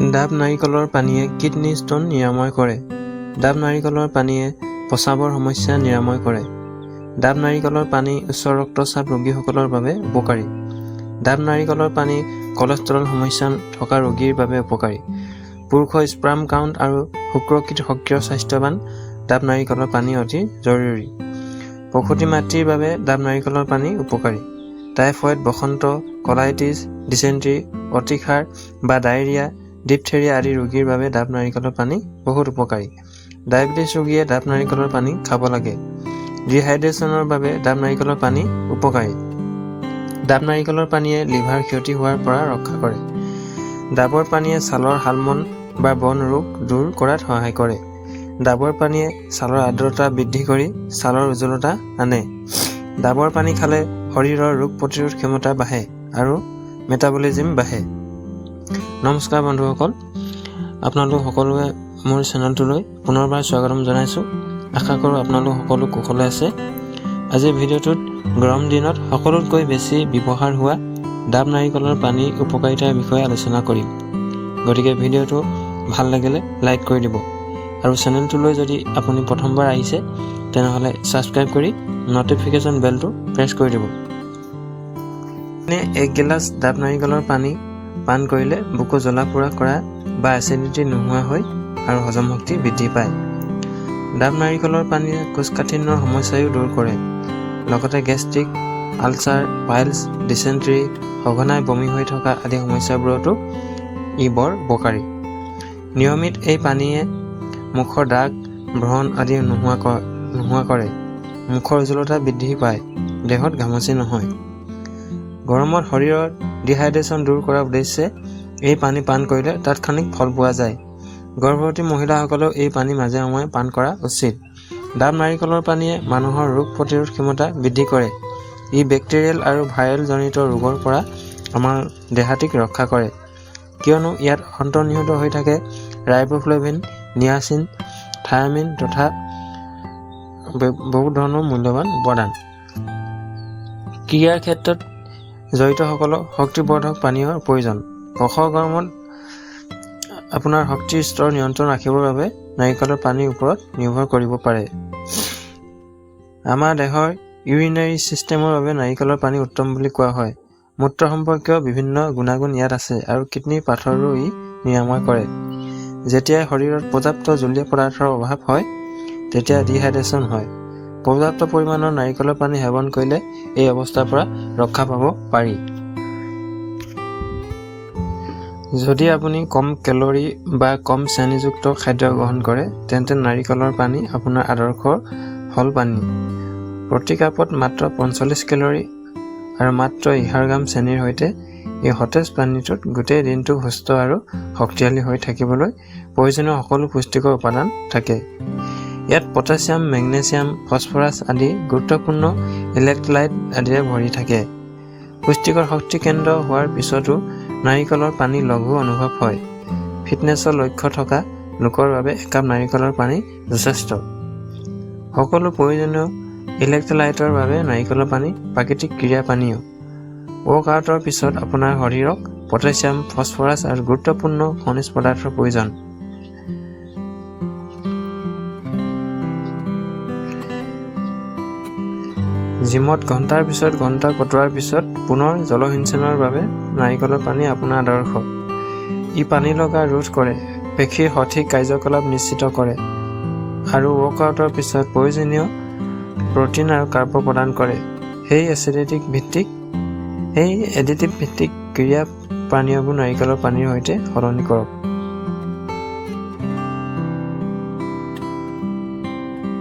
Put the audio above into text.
ডাব নাৰিকলৰ পানীয়ে কিডনী ষ্ট'ন নিৰাময় কৰে। ডাব নাৰিকলৰ পানীয়ে প্ৰস্ৰাৱৰ সমস্যা নিৰাময় কৰে। ডাব নাৰিকলৰ পানী উচ্চ ৰক্তচাপ ৰোগীসকলৰ বাবে উপকাৰী। ডাব নাৰিকলৰ পানী কলেষ্টেৰল সমস্যা থকা ৰোগীৰ বাবে উপকাৰী। পুৰুষৰ স্পাৰ্ম কাউণ্ট আৰু শুক্ৰকীট সক্ৰিয় স্বাস্থ্যৱান ডাব নাৰিকলৰ পানী অতি জৰুৰী। প্ৰসূতি মাতৃৰ বাবে ডাব নাৰিকলৰ পানী উপকাৰী। টাইফয়েড, বসন্ত, কলাইটিছ, ডিচেণ্ট্ৰি, অতিসাৰ বা ডায়েৰিয়া, ডিপথেৰিয়া আদি ৰোগীৰ বাবে ডাব নাৰিকলৰ পানী বহুত উপকাৰী। ডায়েবেটিছ ৰোগীয়ে ডাব নাৰিকলৰ পানী খাব লাগে। ডিহাইড্ৰেশ্যনৰ বাবে ডাব নাৰিকলৰ পানী উপকাৰী। ডাব নাৰিকলৰ পানীয়ে লিভাৰ ক্ষতি হোৱাৰ পৰা ৰক্ষা কৰে। ডাবৰ পানীয়ে ছালৰ শালমন বা ব্ৰণ ৰোগ দূৰ কৰাত সহায় কৰে। ডাবৰ পানীয়ে ছালৰ আৰ্দ্ৰতা বৃদ্ধি কৰি ছালৰ উজ্জ্বলতা আনে। ডাবৰ পানী খালে শৰীৰৰ ৰোগ প্ৰতিৰোধ ক্ষমতা বাঢ়ে আৰু মেটাবলিজিম বাঢ়ে। নমস্কাৰ বন্ধুসকল, আপোনালোক সকলোৱে মোৰ চেনেলটোলৈ পুনৰবাৰ স্বাগতম জনাইছোঁ। আশা কৰোঁ আপোনালোক সকলো কুশলে আছে। আজিৰ ভিডিঅ'টোত গৰম দিনত সকলোতকৈ বেছি ব্যৱহাৰ হোৱা ডাব নাৰিকলৰ পানীৰ উপকাৰিতাৰ বিষয়ে আলোচনা কৰিম। গতিকে ভিডিঅ'টো ভাল লাগিলে লাইক কৰি দিব আৰু চেনেলটোলৈ যদি আপুনি প্ৰথমবাৰ আহিছে, তেনেহ'লে ছাবস্ক্ৰাইব কৰি ন'টিফিকেশ্যন বেলটো প্ৰেছ কৰি দিব। এক গিলাচ ডাব নাৰিকলৰ পানী পান কৰিলে বুকু জ্বলা পোৰা কৰা বা এচিডিটি নোহোৱা হৈ আৰু হজম শক্তি বৃদ্ধি পায়। ডাব নাৰিকলৰ পানীয়ে কোষ্ঠকাঠিন্যৰ সমস্যাও দূৰ কৰে। লগতে গেষ্ট্ৰিক, আলচাৰ, পাইলছ, ডিচেণ্ট্ৰি, সঘনাই বমি হৈ থকা আদি সমস্যাবোৰতো ই বৰ উপকাৰী। নিয়মিত এই পানীয়ে মুখৰ দাগ, ব্ৰণ আদি নোহোৱা কৰে। মুখৰ উজ্জ্বলতা বৃদ্ধি পায়, দেহত ঘামচি নহয়। গৰমত শৰীৰৰ ডিহাইড্ৰেশ্যন দূৰ কৰাৰ উদ্দেশ্যে এই পানী পান কৰিলে তাৎক্ষণিক ফল পোৱা যায়। গৰ্ভৱতী মহিলাসকলেও এই পানী মাজে সময়ে পান কৰা উচিত। ডাব নাৰিকলৰ পানীয়ে মানুহৰ ৰোগ প্ৰতিৰোধ ক্ষমতা বৃদ্ধি কৰে। ই বেক্টেৰিয়েল আৰু ভাইৰেলজনিত ৰোগৰ পৰা আমাৰ দেহাটিক ৰক্ষা কৰে, কিয়নো ইয়াত অন্তৰ্নিহিত হৈ থাকে ৰাইবোফ্লেভিন, নিয়াচিন, থায়ামিন তথা বহুত ধৰণৰ মূল্যৱান উপাদান। ক্ৰীড়াৰ ক্ষেত্ৰত জড়িতসকলক শক্তিবৰ্ধক পানীয়ৰ প্ৰয়োজন। প্ৰখৰ গৰমত আপোনাৰ শক্তিৰ স্তৰ নিয়ন্ত্ৰণ ৰাখিবৰ বাবে নাৰিকলৰ পানীৰ ওপৰত নিৰ্ভৰ কৰিব পাৰে। আমাৰ দেহৰ ইউৰিনাৰী ছিষ্টেমৰ বাবে নাৰিকলৰ পানী উত্তম বুলি কোৱা হয়। মূত্ৰ সম্পৰ্কীয় বিভিন্ন গুণাগুণ ইয়াত আছে আৰু কিডনীৰ পাথৰো ই নিৰাময় কৰে। যেতিয়াই শৰীৰত পৰ্যাপ্ত জলীয় পদাৰ্থৰ অভাৱ হয়, তেতিয়া ডিহাইড্ৰেশ্যন হয়। পৰ্যাপ্ত পৰিমাণৰ নাৰিকলৰ পানী সেৱন কৰিলে এই অৱস্থাৰ পৰা ৰক্ষা পাব পাৰি। যদি আপুনি কম কেলৰি বা কম চেনিযুক্ত খাদ্য গ্ৰহণ কৰে, তেন্তে নাৰিকলৰ পানী আপোনাৰ আদৰ্শ ফল পানী। প্ৰতি কাপত মাত্ৰ 45 কেলৰি আৰু মাত্ৰ 11 গ্ৰাম চেনিৰ সৈতে এই সতেজ পানীটোত গোটেই দিনটো সুস্থ আৰু শক্তিশালী হৈ থাকিবলৈ প্ৰয়োজনীয় সকলো পুষ্টিকৰ উপাদান থাকে। ইয়াত পটাছিয়াম, মেগনেছিয়াম, ফছফৰাছ আদি গুৰুত্বপূৰ্ণ ইলেক্ট্ৰলাইট আদিৰে ভৰি থাকে। পুষ্টিকৰ শক্তি কেন্দ্ৰ হোৱাৰ পিছতো নাৰিকলৰ পানী লঘু অনুভৱ হয়। ফিটনেছৰ লক্ষ্য থকা লোকৰ বাবে একাপ নাৰিকলৰ পানী যথেষ্ট। সকলো প্ৰয়োজনীয় ইলেক্ট্ৰলাইটৰ বাবে নাৰিকলৰ পানী প্ৰাকৃতিক ক্ৰীড়া পানীয়। ৱৰ্কআউটৰ পিছত আপোনাৰ শৰীৰক পটাছিয়াম, ফছফৰাছ আৰু গুৰুত্বপূৰ্ণ খনিজ পদাৰ্থৰ প্ৰয়োজন। জিমত ঘণ্টাৰ পিছত ঘণ্টা কটোৱাৰ পিছত পুনৰ জলসিঞ্চনৰ বাবে নাৰিকলৰ পানী আপোনাৰ আদৰ্শ। ই পানী লগা ৰোধ কৰে, পেশীৰ সঠিক কাৰ্যকলাপ নিশ্চিত কৰে আৰু ৱৰ্কআউটৰ পিছত প্ৰয়োজনীয় প্ৰ'টিন আৰু কাৰ্ব প্ৰদান কৰে। সেই এডিটিভ ভিত্তিক ক্ৰীড়া পানীয়বোৰ নাৰিকলৰ পানীৰ সৈতে সলনি কৰক।